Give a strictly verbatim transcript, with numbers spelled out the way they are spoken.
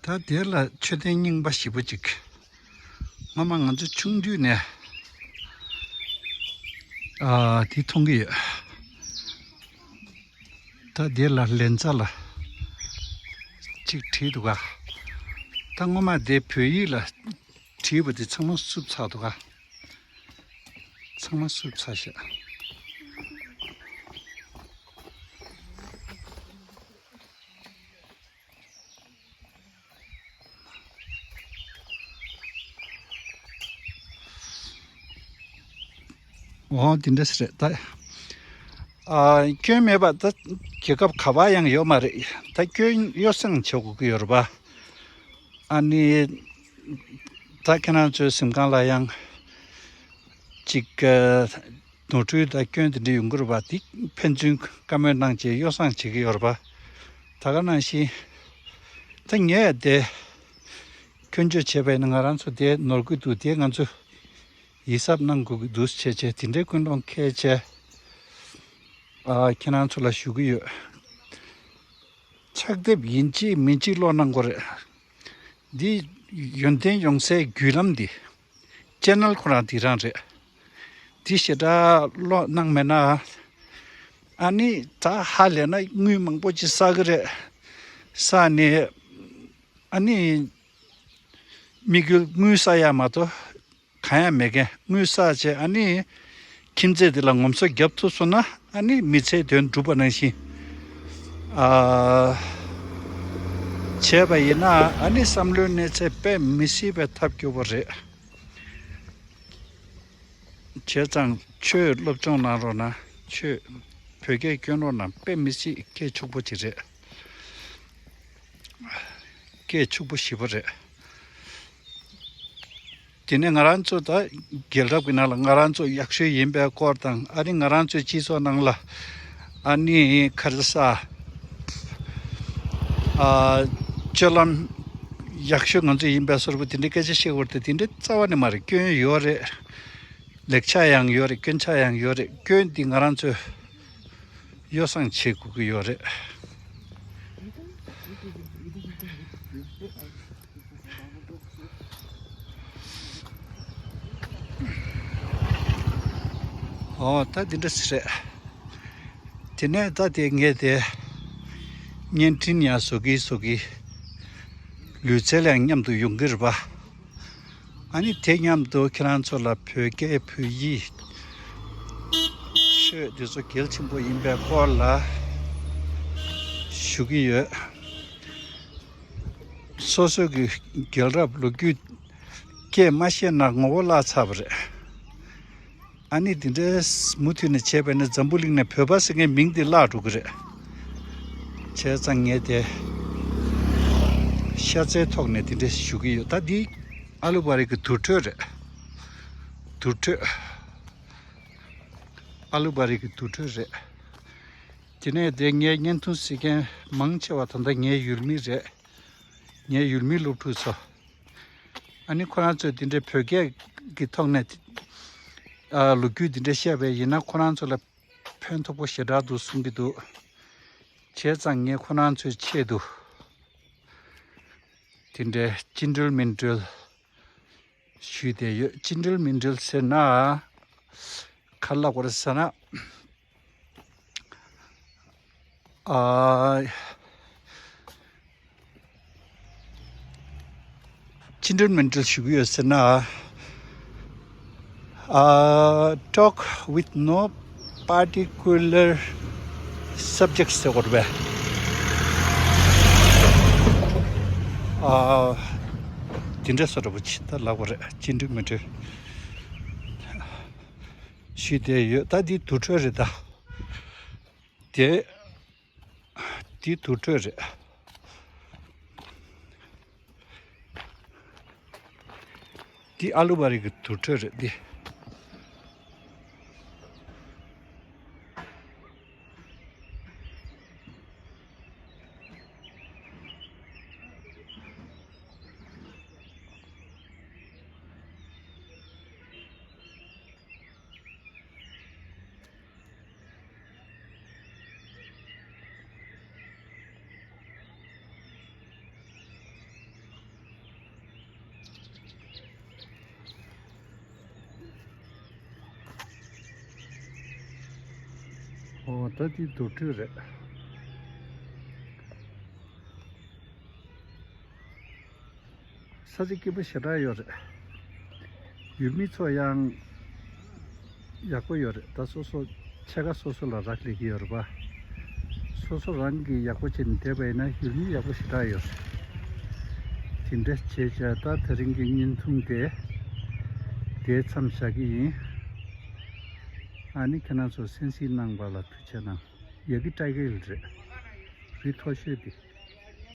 ད་དེ་ལ་མཆོད་རྟེན་རྙིང་པ་ཞེ་པོ་ཅིག་སྔོན་མ་ང་ཚོ་ཆུང་དུས་ནས་ཨ་དེ་མཐོང་གི་ཡོད། ད་དེ་ལ་ལན་ཚ་ལ་ཅིག་བྲིས་འདུག་ག་ད་སྔོན་མ་དེ་བོད་ཡིག་ལ་བྲིས་པ་དེ་ཚང་མ་བསུབ་ཚར་འདུག་ག་ཚང་མ་བསུབ་ཚར་ཤག་འོ་དེ་འདྲ་ཞིག་རེད་ད། ཨ་སྐྱོན་མེད་པ་ད་རྒྱལ་ཁབ་ག་པར་ཡང་ཡོད་མ་རེད། ད་སྐྱོན་ཡོ་བསྲང་བྱེད་དགོས་ཀྱི་ཡོད་རེད་པ། ཨ་ནི་ད་ཁྱེད་རང་ཚོའི་གཟིམ་ཁང་ལ་ཡང་ཅིག་ནོར་འཁྲུལ་དང་སྐྱོན་དེ་འདྲ་ཡོང་གི་རེད་པ། དེ་ཕན་ཚུན་བཀའ་མོལ་གནང་བྱས་ཡོ་བསྲང་བྱེད་ཀྱི་ཡོད་རེད་པ། ད་ག་ནང་བཞིན་ད་ངས་དེ་སྐྱོན་བརྗོད་བྱས་པ་ཡིན་ན་ང་རང་ཚོ་དེ་ནོར་གྱི་འདུག་དེ་ང་ཚོ་ཡིད་གཟབ་གནང་དགོས་ཀྱི་འདུག་བྱས་བྱས་དེ་འདྲའི་ཀུན་སློང་འཁྱེར་བྱས་ཨ་ཁྱེད་རང་ཚོ་ལ་ཞུ་གི་ཡོད། ཕྱག་དེབ་ཡིན་གཅིག་མིན་གཅིག་ཀློག་གནང་དགོས་རེད། འདི་ཡོན་ཏན་ཡོང་སའི་བརྒྱུད་ལམ་འདི་ཅེ་ནལ་ཁོ་རང་འདི་རང་རེད། འདི་ཞེ་དྲག་ཀློག་གནང་མེད་ན་ཨ་ནི་ད་ཧ་ལས་ན་དངུལ་མང་པོ་ཅིག་བསགས་གི་རེད། བསགས་ནས་ཨ་ནི་དམིགས་ཡུལ་དངུལ་བསགས་ཡག་མ་གཏོགས་གང་ཡང་མེད་མཁན་དངུལ་བསགས་བྱས་ཨ་ནི་ཁྱིམ་མཚེས་དེ་ལ་ངོམ་སོ་བརྒྱབ་ཐུབ་སོང་ན་ཨ་ནི་མི་ཚེའི་དོན་འགྲུབ་པ་ནང་བཞིན་ཨ་བྱས་པ་ཡིན་ན་ཨ་ནི་བསམ་བློའི་གནས་ཚད་དཔེ་མི་སྲིད་པའི་ཐབས་སྐྱོ་པོ་རེད། བྱས་ཙང་ཆོས་སློབ་སྦྱོང་གནང་རོགས་གནང་། ཆོས་བོད་སྐད་སྐྱོན་རོགས་གནང་། དཔེ་མི་སྲིད་སྐད་ཕྱུག་པོ་ཅིག་རེད། སྐད་ཕྱུག་པོ་ཞེ་པོ་རེད། དེ་ནས་ང་རང་ཚོ་ད་རྒྱལ་རབས་ཀྱི་ནང་ལ་ང་རང་ཚོ་ཡག་ཤོས་ཡིན་པའི་སྐོར་དང་ཨ་ནི་ང་རང་ཚོའི་སྤྱི་ཚོགས་ནང་ལ་ཨ་ནི་ག་རེ་ཟ་ཨ་སྤྱོད་ལམ་ཡག་ཤོས་ང་ཚོ་ཡིན་པའི་བཟོ་འདྲ་པོ་དེ་འདྲའི་སྐད་ཆ་བཤད་དགོས་རེད་དེ་འདྲའི་རྩ་བ་ནས་མ་རེད། སྐྱོན་ཡོད་རེད། ལེགས་ཆ་ཡང་ཡོད་རེད། སྐྱོན་ཆ་ཡང་ཡོད་རེད། སྐྱོན་འདི་ང་རང་ཚོས་ཡོ་བསྲང་བྱེད་དགོས་ཀྱི་ཡོད་རེད། ཨོ་ད་འདི་འདྲ་ཞིག་རེད། དེ་ནས་ད་དེ་ངས་དེ་བརྙན་འཕྲིན་ཡང་བཟོ་གི་བཟོ་གི་ལུས་རྩལ་ཡང་མཉམ་དུ་ཡོང་གི་རེད་པ། ཨ་ནི་དེ་མཉམ་དུ་ཁྱེད་རང་ཚོ་ལ་བོད་སྐད་བོད་ཡིག་ཆོས་འདི་ཚོ་གལ་ཆེན་པོ་ཡིན་པའི་སྐོར་ལ་ཞུ་གི་ཡོད། སོ་སོ་གི་རྒྱལ་རབས་ལོ་རྒྱུས་སྐད་མ་ཤེས་ན་ངོ་བོ་བརླག་ཚར་བ་རེད། ཨ་ནི་འདི་འདྲའི་མུ་མཐུད་ནས་བྱས་པས་ན་འཛམ་བུ་གླིང་ནས་བོད་པ་ཟེར་མཁན་མིང་འདི་བརླག་འགྲོ་གི་རེད། བྱས་ཙང་ངས་དེ་ཤ་ཚའི་ཐོག་ནས་འདི་འདྲ་ཞུ་གི་ཡོད། ད་འདི་ཨ་ལུ་བ་རི་གི་དུར་ཁྲོད་རེད། དུར་ཁྲོད། ཨ་ལུ་བ་རི་གི་དུར་ཁྲོད་རེད། དེ་ནས་དེ་ངའི་བརྙན་ཐུང་གཟིགས་མཁན་མང་ཆེ་བ་ད་ལྟ་ངའི་ཡུལ་མི་རེད། ངའི་ཡུལ་མི་སློབ་ཕྲུག་ཚོ། ཨ་ནི་ཁོ་རང་ཚོས་འདི་འདྲའི་བོད་སྐད་ཀྱི་ཐོག་ནས་ཨ་ལོ་རྒྱུས་འདི་འདྲ་བཤད་པ་ཡིན་ན་ཁོ་རང་ཚོ་ལ་ཕན་ཐོགས་པོ་ཞེ་དྲག་འདུག་གསུང་གི་འདུག་བྱས་ཙང་ངས་ཁོ་རང་ཚོའི་ཆེད་དུ་དེ་འདྲའི་བཅིངས་འགྲོལ་མི་འགྲོལ་ཞུས་བསྡད་ཡོད། བཅིངས་འགྲོལ་མི་འགྲོལ་ཟེར་ན་ག་རེ་ལབ་དགོས་རེད་ཟེར་ན། ཨ། བཅིངས་འགྲོལ་མི་འགྲོལ་ཞུ་གི་ཡོད་ཟེར་ན། ཨ། Talk with no particular subject ཟེར་དགོས་རེད་པས། ཨ། དེ་འདྲ་བཟོ་འདྲ་པོ་ཅིག་ད་ལབ་དགོས་རེད། བཅིངས་འགྲོལ་མི་འགྲོལ་ཞུས་བསྡད་ཡོད། ད་འདི་དུར་ཁྲོད་རེད་ད། དེ། འདི་དུར་ཁྲོད་རེད། འདི་ཨ་ལུ་བ་རི་གི་དུར་ཁྲོད་རེད་འདི། ཨོ་ད་འདི་དུར་ཁྲོད་རེད། ས་ཆ་སྐྱིད་པོ་ཞེ་དྲག་ཡོད་རེད། ཡུལ་མི་ཚོ་ཡང་ཡག་པོ་ཡོད་རེད། ད་སོ་སོ་ཕྱེད་ཀ་སོ་སོ་ལ་རག་ལས་ཀྱི་ཡོད་རེད་པ། སོ་སོ་རང་གིས་ཡག་པོ་བྱས་ནས་བསྡད་པ་ཡིན་ན་ཡུལ་མི་ཡག་པོ་ཞེ་དྲག་ཡོད་རེད། དེ་འདྲ་བྱས་བྱས་ད་དེ་རིང་གི་བརྙན་ཐུང་དེ་དེའི་མཚམས་བཞག་གི་ཡིན། ཨ་ནི་ཁྱེད་རང་ཚོ་གསན་གཟིགས་གནང་བ་ལ་ཐུགས་རྗེ་གནང་། ཡ་གི་ཊའི་གལ་རེད། རི་མཐོ་ཤོས་དེ།